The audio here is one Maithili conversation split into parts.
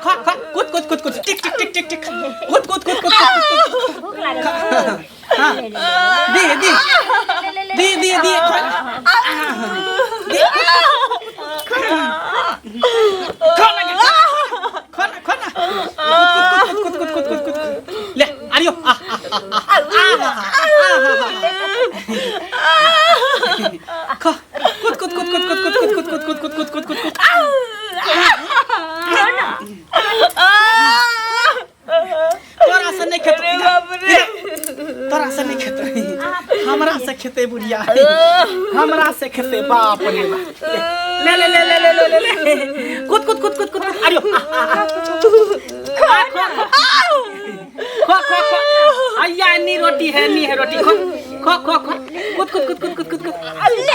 खा खा कुद कुद कुद कुद टिक टिक टिक टिक टिक कुद कुद कुद कुद कुद भूख लागल छौ? हाँ दे दे दे दे दे खा दे खा ना खा ना खा ना कुद कुद कुद कुद कुद कुद ले आरियो आ आ आ खा कुद कुद कुद कुद कुद कुद कुद कुद कुद कुद कुद कुद कुद तोरा से नहीं खेतो अरे बाप रे। तोरा से नहीं खेतो हमरा से खेते बुढ़िया हमरा से खेते बाप रे बाप ले ले ले ले ले ले ले ले कुद कुद कुद कुद कुद कुद अरे खा खा खा खा खा अय्या नी रोटी है नी है रोटी खो खो खो खो कुद कुद कुद कुद कुद कुद कुद कुद कुद कुद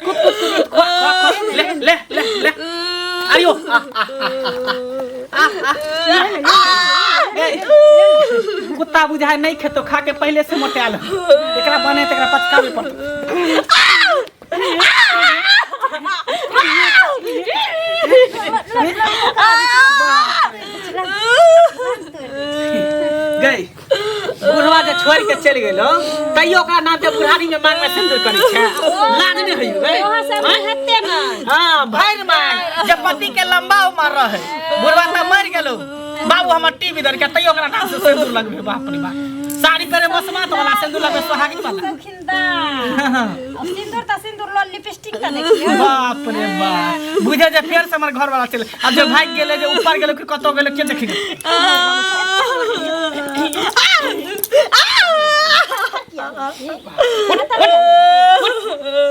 खो खो खो ले ले ले ले आयो आ आ आ आ आ कुत्ता बुझाए नहीं खेतो खा के पहले से मोटायल हो। एकरा बने त एकरा पचकावे पड़तो गई बुढ़वा जे छोड़ के चलि गेलो तैयो ओकरा नाम पे बुढ़ारी में मांग में सिंदूर करै छै लाज नहि होइयो गई वहाँ सब हेते ना हाँ भरि मांग जे पति के लंबा उम्र रहे बुढ़वा तऽ मरि गेलो बाबू हमर टीवी दर के तैयो ओकरा नाम से सिंदूर लगबे बाप रे बाप साड़ी पहरे मसमात वाला सिंदूर लगबे सोहागिन वाला शौखिनदार सिंदूर त सिंदूर लो लिपस्टिक त देखियो बाप रे बाप बुझे जे फेर से हमर घर वाला चले अब जे भागि गेले जे ऊपर गेले कि कतौ गेले के देखि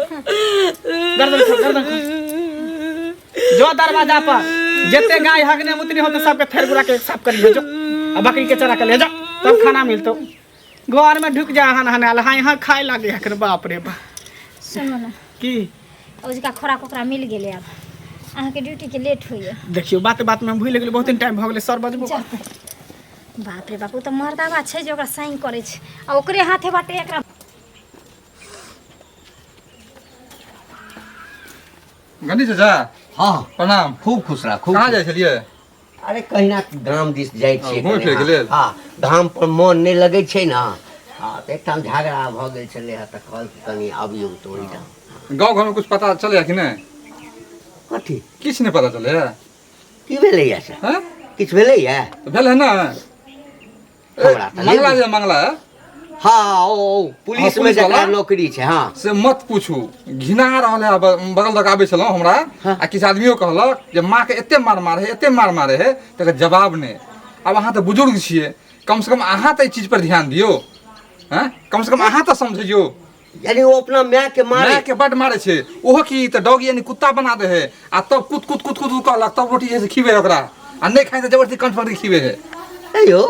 गर्दन खा, गर्दन खा। जो दरवाजा पर जते गाय हगने मुतनी होते सबके थैर गुड़ा के साफ कर ले जो आ बकरी के चरा के ले जा तब खाना मिलतो घर में ढुक जा हन हन आल हाँ यहाँ खाए लागे हखन बाप रे बाप सुनो ना की ओजका खोराक ओकरा मिल गेलै आब अहाँके ड्यूटीके लेट होइए देखियो बात बात में हम भूलि गेलियै बहुत दिन टाइम भऽ गेलै सर बजबो जाउ बाप रे बाप ओ तऽ मर्दाबा छै जे ओकरा साइन करै छै आ ओकरे हाथे बाटे एकरा गंडी चाचा हाँ प्रणाम खूब खुश रह खूब कहाँ जाइ छलियै अरे कहिना गाम दिस जाइ छियै घुमै कनि, फिरैके हाँ, लेल? हाँ धाम पर मन नहि लगै छै ने हाँ तऽ एकठाम झगड़ा भऽ गेल छलै हँ तऽ कहल कि कनि अबियौ तऽ ओहिठाम गाँव घरमे कुछ पता चलैया कि नहि कथी किछु नहि पता चलैया की भेलैया से हैं किछु भेलैया तऽ भेल है ने हमरा तऽ नहि मंगला जे मंगला है हाँ ओ पुलिस में पुलिस जकरा वाला? नौकरी छै हाँ से मत पूछू घिना रहल है बगल दऽ के आबै छलहुँ हमरा हाँ। आ किछु आदमियो कहलक जे माँके एते मार मारे है एते मार मारे है तकर जवाब नहि आब अहाँ तऽ बुजुर्ग छियै कम से कम अहाँ तऽ एहि चीज पर ध्यान दियौ हैं कम से कम अहाँ तऽ समझियौ यानी ओ अपना माय के मारे माय के बड मारे छै ओहो की तऽ डॉग यानी कुत्ता बना दे है आ तब कुत कुत कुत कुत कहलक तब रोटी जे है से खिबे है ओकरा आ नहि खाइ तऽ जबरदस्ती कंठ पकड़ि के खिबे है हे यौ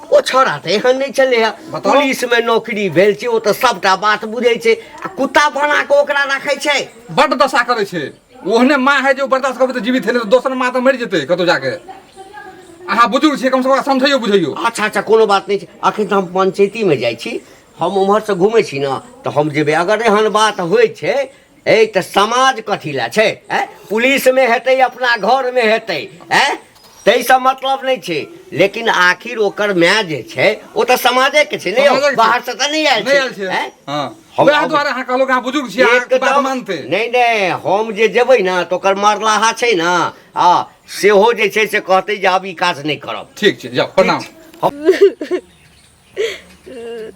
ओ छौड़ा तऽ एहन नहि छलै हँ बताउ। पुलिस में नौकरी भेल छै ओ तऽ सबटा बात बुझै छै आ कुत्ता बना कऽ ओकरा राखै छै बड दशा करै छै ओहने माँ है जे ओ बर्दाश्त करबै तऽ जीवित है नहि तऽ दोसर माँ तऽ मरि जेतै कतौ जाके अहाँ बुजुर्ग छियै कम से कम ओकरा समझैयौ बुझैयौ अच्छा अच्छा कोनो बात नहि छै अखन तऽ हम पंचायतीमे जाइ छी हम उम्हरसँ घुमै छी ने तऽ हम जेबै अगर एहन बात होइ छै ए तऽ समाज कथी लए छै आँय पुलिसमे हेतै अपना घरमे हेतै आँय ताहिसँ मतलब नहि छै लेकिन आखिर ओकर माय जे छै ओ तऽ समाजेके छै ने यौ समाजक छै। बाहरसँ तऽ नहि आयल नहि आयल छै छै आँय हँ हम वएह आब- दुआरे अहाँ कहलहुँ कि अहाँ बुजुर्ग छियै अहाँके बात एकदम मानतै नहि नहि हम जे जेबै ने तऽ ओकर मरलाहा छै ने आ सेहो जे छै से कहतै जे आब ई काज नहि करब ठीक छै जाउ प्रणाम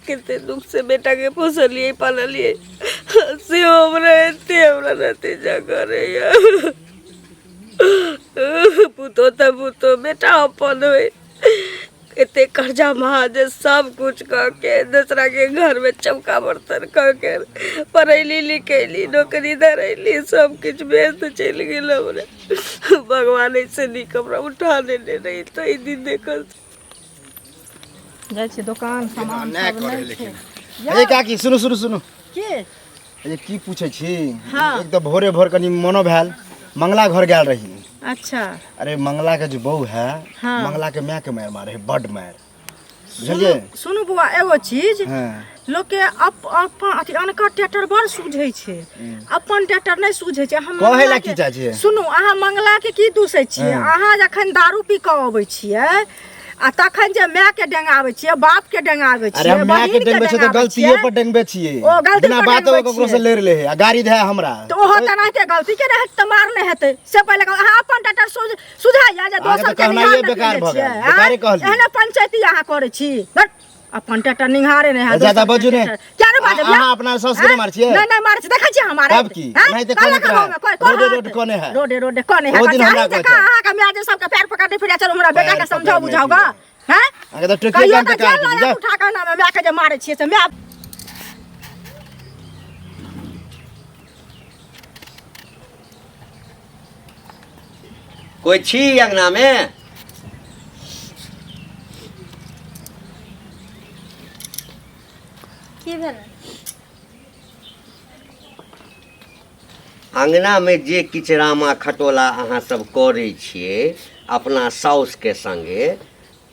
कते दुख से बेटा के पोसलिए पाललिए से हमरा एते हमरा नतीजा करैया पुतो तऽ पुतो बेटा अपन होइ एते कर्जा महाजन सब कुछ कऽ के दोसरा के घर में चौका बर्तन कऽ के पढ़ैली लिखैली नौकरी धरैली सब किछु व्यस्त चलि गेल हमरा भगवान ऐसे नीक हमरा उठा लेने रही तऽ ई दिन देखल जाइ छियै दोकान सामान नहि सब करे नहि लेकिन छै अरे काकी सुनू सुनू सुनू के अरे की पूछै छी हाँ। एक तऽ भोरे भोर कनी मनो भेल मंगला घर गेल रही अच्छा अरे मंगला के जो बहू है हाँ। मंगला के माय के मार मारे है बड मार बुझलिए सुनू बौआ एगो चीज हाँ। लोकके अपन अथी अनकर ट्रैक्टर बड़ सूझै छै, अपन ट्रैक्टर नहि सूझै छै। अहाँ कहै ला मंगला की के- चाहै छियै? सुनू, अहाँ मंगला के की दूसै छियै? अहाँ जखन दारू पी कऽ अबै छियै आ तखन जे माय के डेंगाबै छियै, बाप के डेंगाबै अरे छियै, हम माय के बहिन के डेंगबै छियै तऽ डेंगाबै गलतिये छियै पर डेंगबै छियै। ओ गलती बिना पर बात डेंगबै ककरो से छियै। लड़ि ले है आ गाड़ी दे हमरा। तऽ ओहो तेनाहिते गलती के रहत तऽ मार नहि हेतै। से पहिले कहू, अहाँ अपन ट्रैक्टर सुझाइया जे अहाँके दोसर तऽ के कहनाइए निहार नहि बेकार पीने भऽ गेल, छियै, आँय? बेकारे कहलियै। एहने पंचायती अहाँ करै छी। बट अपन ट्रैक्टर निहारे नहि है। ज्यादा बजू नहि। क्या रे बाजब? अहाँ अपना सास के नहि मारै छियै? नहि, नहि मारै छियै। देखै छियै हम मारै। तब की? नहीं तऽ कोने करा। रोडे रोड कोने है। रोडे रोडे कोने है। ओ दिन हमरा कहै छै। अहाँके माय जे सबके पैर पकड़ने फिरे चलू, हमरा बेटा के पैर समझाउ पकड़ने बुझाउ गा। फिरे। हैं? अहाँके तऽ ट्रैक्टर कहियो काम तऽ के काज जेल लऽ जा। जायत उठा कऽ ना माय के जे मारै छियै से माय। कोइ छी अंगना में? की भेल? अंगना में जे किछु रामा खटोला अहाँ सब करै छियै अपना साउसके संगे,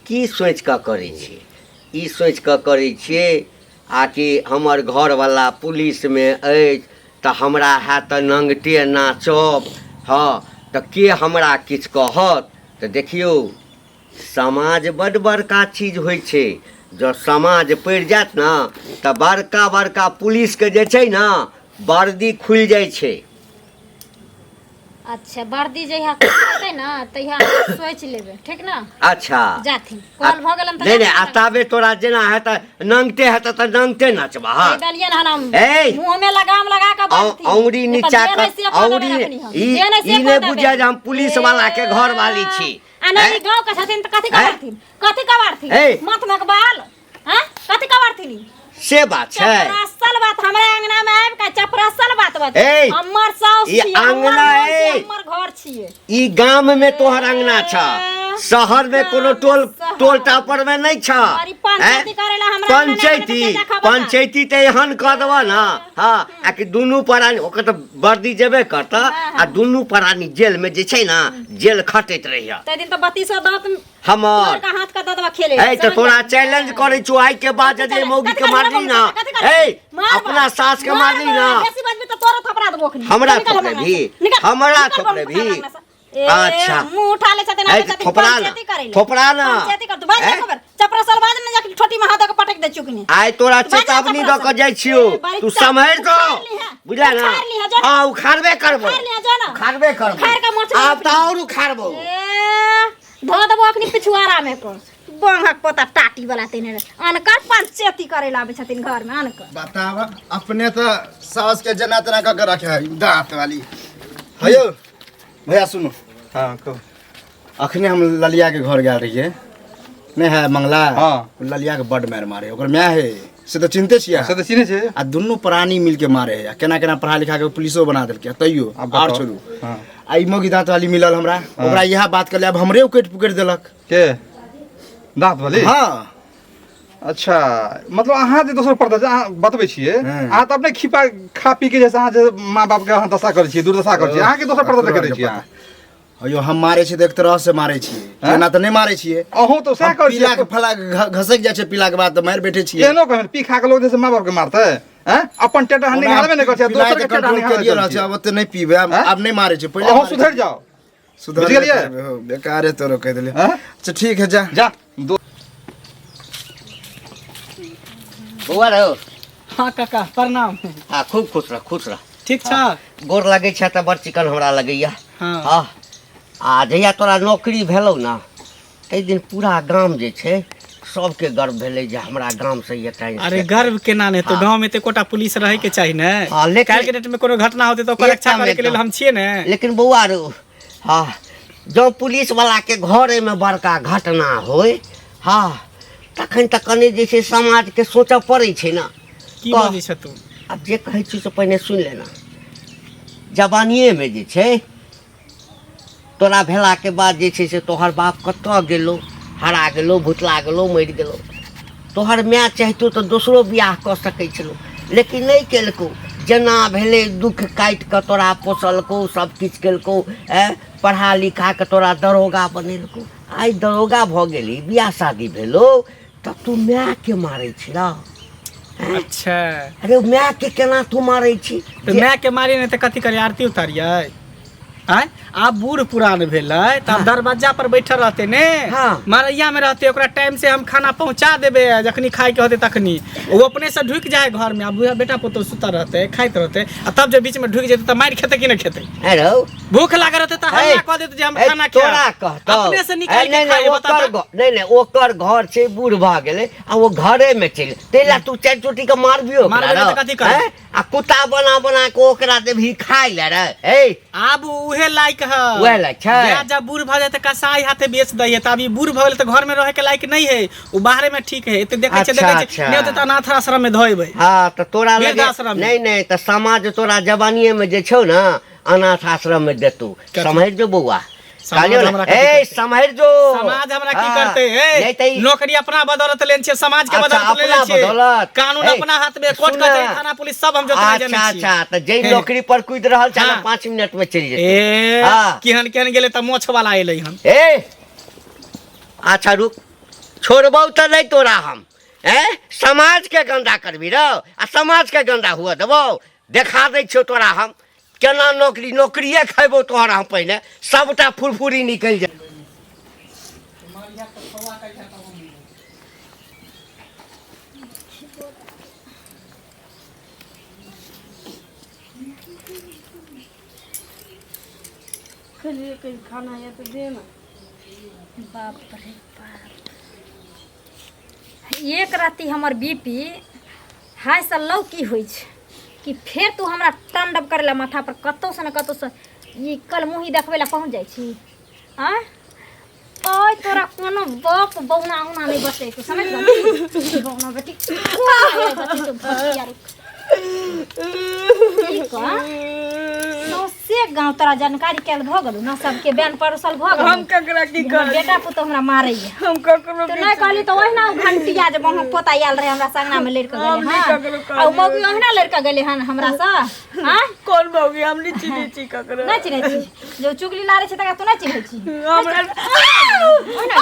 की सोचि कऽ करै छियै? ई सोचि कऽ करै छियै आ कि हमर घरवला पुलिसमे अछि तऽ हमरा हैत तऽ नङ्गटे नाचब, हँ तऽ के हमरा किछु कहत? तऽ देखियौ, समाज बड्ड बड़का चीज होइ छै। जँ समाज पड़ि जायत ने तऽ बड़का बड़का पुलिसके जे छै ने वर्दी खुलि जाइ छै। अच्छा, वर्दी जहिया खुलतै ने तहिया सोचि लेबै, ठीक ने? अच्छा, जाथिन कॉल भऽ गेलन तऽ। नहि नहि, आ ताबे तोरा जेना हेतै, नङ्गटे हेतै तऽ नङ्गटे नचबह। कहि देलियनि हन हम। ए! मुँहमे लगाम लगा कऽ बजथिन। औंगरी नहि तऽ नीचा जे कऽ नहि से कऽ देबनि औंगरी अखनी हम। ई जे नहि से ई कऽ नहि देबनि। बुझिया जे हम पुलिस वाला के घर वाली छी। आ नहि, हैं? ई गाँव के छथिन तऽ कथी हैं? कबारथिन? कथी कबारथिन? ए! माथ मे के बाल हैं, कथी कबारथिन ई? से बात छै। चपरासल बात हमरा अंगना में आबि के चपरासल बात बात। ए! हमर साउस ई छियै, हमर अंगना मोन छियै, ए! हमर घर छियै। ई गाम में तोहर अंगना छ, शहर में कोनो टोल टोल टापर में नहीं छ। अरे पंचायती हैं? करेला हमरा अंगना में पंचायती आबि के देखा। पंचायती तऽ एहन कऽ देबऽ ने, हँ, आ कि दुनू प्राणी ओकर तऽ वर्दी जेबे करतऽ आ दुनू प्राणी जेल में जे छै ने जेल खटैत रहिय। ताहि दिन तऽ बत्तीसो दाँत हमर तोड़ के हाथ के ददवा खेले। ए तऽ तोरा चैलेंज करै छौ, आइ के बाद यदि मौगी के मारली ना, ए अपना सास के मारली ना, बेसी बाजबी तऽ तोरो थपड़ा देबो अखनी। हमरा निकल थपड़े अंगना भी? से। निकल, हमरा निकल थपड़े बाबू भी? अंगना से। ए, अच्छा। मुंह उठा ले छथिन, ए, आबै छथिन थोपड़ा ना, पंचायती करै ले। थोपड़ा ना। पंचायती कर तू बाज ए? देखो बेर चपरासल बाज ने जाके ठोटी में हाथ दऽ के पटक दे चुकनी। आइ तोरा बाज ना चेतावनी दऽ चपरासल। कऽ जाइ छियौ। ए, बड़ी तू सम्हरि जो, उखाड़ लिहे। बुझला ना? उखाड़ लिहे, जो। हाँ, उखाड़बे करबो। उखाड़ लिहे, जो ना। उखाड़बे करबो। उखाड़ के मोच आब तऽ आओर उखाड़बो। ए, धो देबो अखनी पिछुआरा में को बंहक पोता टाटी वाला तेने रे। अनकर पंचायती करे ला आबै छथिन घर में अनकर। बताब, अपने तऽ सास के जेना तेना कऽ के रखे है दाँत वाली। हेयौ भैया, सुनू। हाँ, कहू। अखने हम ललिया के घर गेल रहियै, नहि है मंगला? हाँ। ललिया के बड मारि मारे ओकर माय है, से तऽ चिन्हते छियै। से तऽ चिन्है छै। आ दुनू प्राणी मिल के मारे है, आ केना केना पढ़ा लिखा के पुलिसो बना देलकै, तैयो। आब बताउ। आर छोड़ू। हाँ। आ ई मौगी दाँत वाली मिलल हमरा, ओकरा इएह बात कहले, आब हमरे उकटि पुकटि देलक। के दाँत वाली? हाँ। अच्छा, मतलब अहाँ जे दोसर पर्दा अहाँ बतबै छियै, हँ। अहाँ तऽ अपने खिपा खा पी के जैसे अहाँ जे माँ बाप के अहाँ दशा करै छियै, दुर्दशा करै छियै, अहाँके दोसर पर्दा देखे दै छियै अहाँ? अयो, हम मारै छियै तऽ एक तरह से मारै छियै। हँ? एना तऽ नहि मारै छियै। अहूँ तऽ सएह हम करै पीला छियै। के फला घसकि जाइ छै पीला के बाद तऽ मारि बैठे छियै। एहनो कहन पी खा के लोग जैसे माँ बाप के मारतै हैं? अपन टेटा हानि निहारबे नहि करै छै, पिलाइ दोसर तऽ के टेटा कंट्रोल निहारबे करिए करै रहल छै। छियै। आब ओते नहि पीबै आब। हँ? आब नहि मारै छै, पहिले अहूँ मारै सुधरि छलियै। जाउ। सुधर बुझि गेलियै? बेकारे तोरो कहि देलियै। हँ? अच्छा ठीक है, जा। जा दो। बौआ रहो। हाँ काका, प्रणाम। हाँ, खूब खुश रह, खुश रह। ठीक छ? गोर लगै छै तऽ बड़ चिकन हमरा लगैया। हाँ। हाँ, आ जहिया तोरा नौकरी भेलौ ने ताहि दिन पूरा गाम जे छै सबके गर्व भेलै जे हमरा गामसँ एकटा अरे इंस्पेक्टर। गर्व केना नहि हेतौ? गाँव में तऽ एकोटा पुलिस रहै के चाही ने। हाँ, लेकिन काल्हि के डेट में कोनो घटना होतै तऽ ओकर रक्षा एकदम, करे के लेल एकदम। हम छियै ने। लेकिन बौआ रो, हाँ, जँ पुलिस वाला के घरेमे बड़का घटना होय, हाँ, तखन तऽ कनि जे छै समाजके सोचऽ पड़ै छै ने। की कह। बजै छ तू? आब जे कहै छी से पहिने सुनि लेना। जवानिएमे जे छै तोरा भेलाके बाद जे छै से तोहर बाप कतऽ गेलो, हरा गेलो, भुतला गेलो, मरि गेलो। तोहर माय चाहितो तऽ दोसरो बियाह कऽ सकै छलो, लेकिन नहि केलको। जेना भेलै दुःख काटि कऽ तोरा पोसलकौ, सब किछु केलकौ, ऐँ पढ़ा लिखा कऽ तोरा दरोगा बनेलकौ। आइ दरोगा भऽ गेली, बियाह शादी भेलो, तऽ तू मायके मारै छी ने? अच्छा अरे माय के केना तू मारै छी तऽ माय के मारी नहि तऽ कथी करी आरती उतारियै आँय आब बूढ़ पुरान भेलै तऽ आब दरवाजा पर बैठल रहतै ने हाँ। मरैया में रहतै ओकरा टाइम से हम खाना पहुंचा देबै जखनी खाय के होतै तखनी ओ अपने से ढुकि जाए घर में आब बूढ़ा बेटा पुतोह सुतल रहतै खाइत रहतै आ तब जे बीच में ढुकि जेतै तऽ मारि खेतै कि नहि खेतै अरे रौ भूख लागल रहतै तऽ हल्ला कऽ देतै जे हम ए, खाना खायब तोरा कहतौ अपने से निकालि ए, के नहीं, खाइ नहीं, बता ओकर तऽ। नहीं नहीं ओकर घर छै बूढ़ भऽ गेलै आ ओ घरे में चलि ताहि लए तू चारि चोटी के मारबियो ओकरा मारबै रौ। तऽ कथी करबै? हैं? आ कुत्ता बना बना के ओकरा देबही खाय लए रे ए आब उहे लायक है उहे लायक छै। या जब बूढ़ भऽ जाए तऽ कसाई हाथे बेच दै है तऽ अभी बूढ़ भऽ गेलै तऽ घर में रहे के लायक नहीं है ओ बाहरे में ठीक है एते देखै छै अच्छा, देखै छै अच्छा। नहि होतै तऽ अनाथ आश्रम में धोएबै हाँ तऽ तोरा लगे वृद्धाश्रम में। नहीं नहीं तऽ समाज तोरा जवानिए में जे छौ ना अनाथ आश्रम में देतौ कथी? सम्हरि जो बौआ समाज कहलियौ ने, हमरा कथी ए करतै? सम्हरि जो समाज हमरा की हाँ, करतै नहीं तऽ ए ई- नौकरी अपना बदौलत लेने छियै समाज के अच्छा, बदौलत लेने अपना छियै बदौलत। कानून ए, अपना हाथ में कोर्ट सुन ना। कचहरी थाना पुलिस सब हम जोतना अच्छा जानै छियै अच्छा तऽ जै हे। नौकरी पर कूदि रहल छै ने हाँ। 5 मिनट में चलि जेतै ए हाँ। केहन केहन गेलै तऽ मोछ वाला एलै हन ए अच्छा रुक छोड़बौ तऽ नहि तोरा हम ए समाज के गंदा करबी रौ आ समाज के गंदा हुअ देबौ देखा दै छियौ तोरा हम केना नौकरी नौकरिए खयबौ तोहर हम पहिने सबटा फुरफुरी निकलि जाय खेलिए कहीं खाना या तो दे ना बाप रे बाप एक राति हमर बी पी हाई से लौ की होइ छै कि फेर तू हमरा तांडव करे ला माथा पर कतौ से न कतौ से ई कल मुँही देखबै ला पहुँच जाइ छी आँय ओय तोरा कोनो बाप बौना उना नहि बचै तू समझ गेली बौना बेटी कोना नहि बचै तू भसिया रुक की कह सौंसे गाँव तोरा जानकारी कयल भऽ गेलौ ने सबके बैन परोसल भऽ गेलौ हम ककरा की हमर कर बेटा पुतोह हमरा मारैया हम ककरो तो नहीं कहली तो ओहिना ओ घंटिया जे बहु पोता आयल रहे हमरा संगना में लड़ि के हम गेलै नहि हन ककरो आ ओ कहलियै। मौगी ओहिना लड़ि के गेलै हन हमरा से आँय कौन मौगी हम नहीं चिन्है छी ककरो नहि चिन्है छी जो चुगली लारै छै तकरा तू नहि चिन्है छी हमरा ओहिना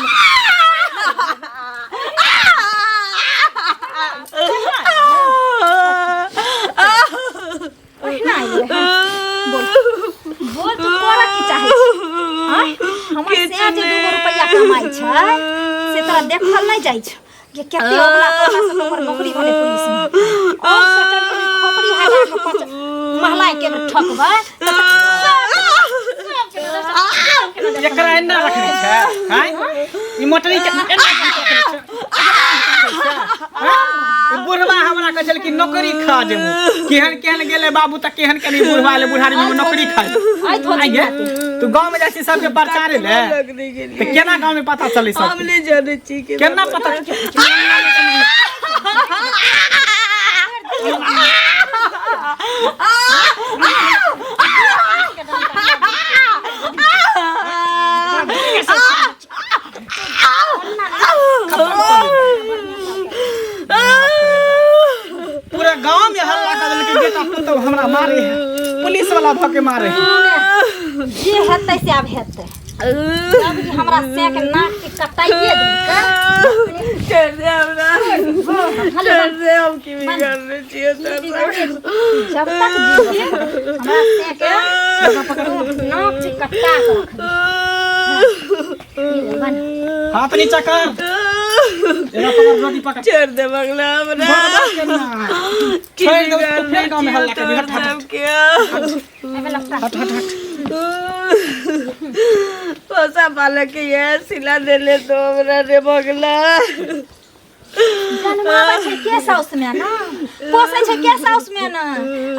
ओहिना आयल हन। बोल बोल तू करऽ की चाहै छी आँय? हमर किछु से जे दूगो नहि। रुपैआ कमाइ छै से तोरा देखल नहि जाइ छै जे कते अबला करला से तोहर नौकरी भेलै पुलिस मे और सोचलियै जे खोपड़ी हटा के पच महलाय के बेर ठकबै तऽ सबके नजर सबके नजर एकरा एना रखने छै आँय ई मोटरी के एना रखने छै ई बुढ़वा हमरा कहै छल कि नौकरी खा जेबू केहन केहन गेलै बाबू तऽ केहन केहन ई बुढ़वा एलै बुढ़ारी में नौकरी खाइ आइ धोती आइ गे तू गाँव में जाइ छी सबके प्रचारे ले लगने के लिए तऽ केना गाँव में पता चलै हम सब नहीं जाने छी के केना पता पूरा गांव में हल्ला कर देलकै बेटा पुतहु हमरा मारे है पुलिस वाला भऽ के मारे है जे हेतै से आब हेतै जब ई हमरा से के नाक के कटाइए देलकै छोड़ दे हमरा खाली छोड़ दे हम की बिगाड़ने छियै जब तक जीबी हमरा से के नाक के कटा के रख दे हाथ नीचा कर एना पकड़ रोटी पकड़ छोड़ दे बगला हमरा की छोड़ दे उसको बिगाड़ने फिर गांव में हल्ला छियै कर हट हट सबके एहिमे लपटा हट हट हट पोसा पालक के ये सिला देले तो हमरा रे बगला जन्माबै छै के साउस में ना पोसै छै के साउस में ना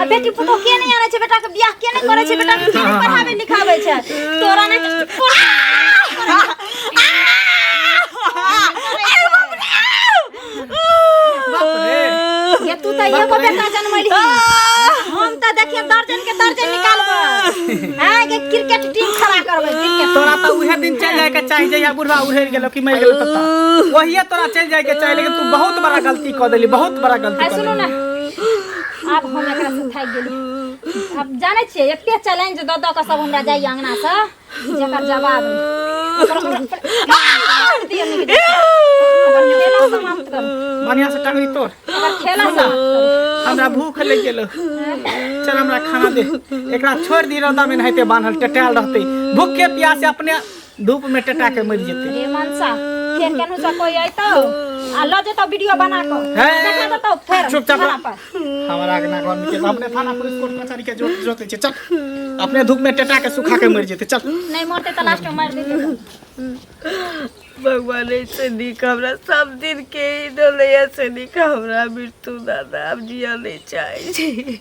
आ बेटी पुतोह के नहीं आनै छै बेटा के बियाह के नहीं करै छै बेटा के के नहीं पढ़ाबै लिखाबै छै तोरा नहीं बाप रे ये तू तऽ एगो बेटा जनमलही हम तऽ देखिए दर्जन के दर्जन निकालबै हाँ के क्रिकेट टीम खड़ा करबै क्रिकेट तोरा तऽ उहे दिन चलि जायके चाही जहिया बुढ़वा उड़ेर गेलो कि मरि गेलो तत्ता वहिए तोरा चलि जायके चाही लेकिन तू बहुत बड़ा गलती कऽ देली बहुत बड़ा गलती आइ कऽ सुनू देली ने आब हम एकरा से थाकि गेली आब जानै छियै एते चैलेंज दऽ दऽ कऽ सब हमरा जाइए अंगना से जकर जवाब नहि। ओकर हमरा दियौ नीक जकाँ। खेला समाप्त करू। बढ़िया से टंगरी तोड़। एकर खेला समाप्त करू। हमरा भूख लग गेलो, चल हमरा खाना दे। एकरा छोड़ दी रौदा में नहाइते बान्हल टेटायल रहते, भूखे प्यासे अपने धूप में टेटा के मर जेते। रे मनसा, फेर केनहु से कोई अयतौ आ ल जेतौ वीडियो बना कऽ, हे, देखा देतौ फेर चुपचाप थाना पर। हमरा के ना घर में के अपने थाना पुलिस कोर्ट कचहरी के जोत जोते छै। चल, अपने धूप में टेटा के सुखा के मर जेते, चल। नहीं मरते तऽ लास्ट में मारि देते। भगवान, ऐसे नीक हमरा सब दिन के ही डोलैया से नीक हमरा मृत्यु दादा, आब जिया नहीं चाहे छी।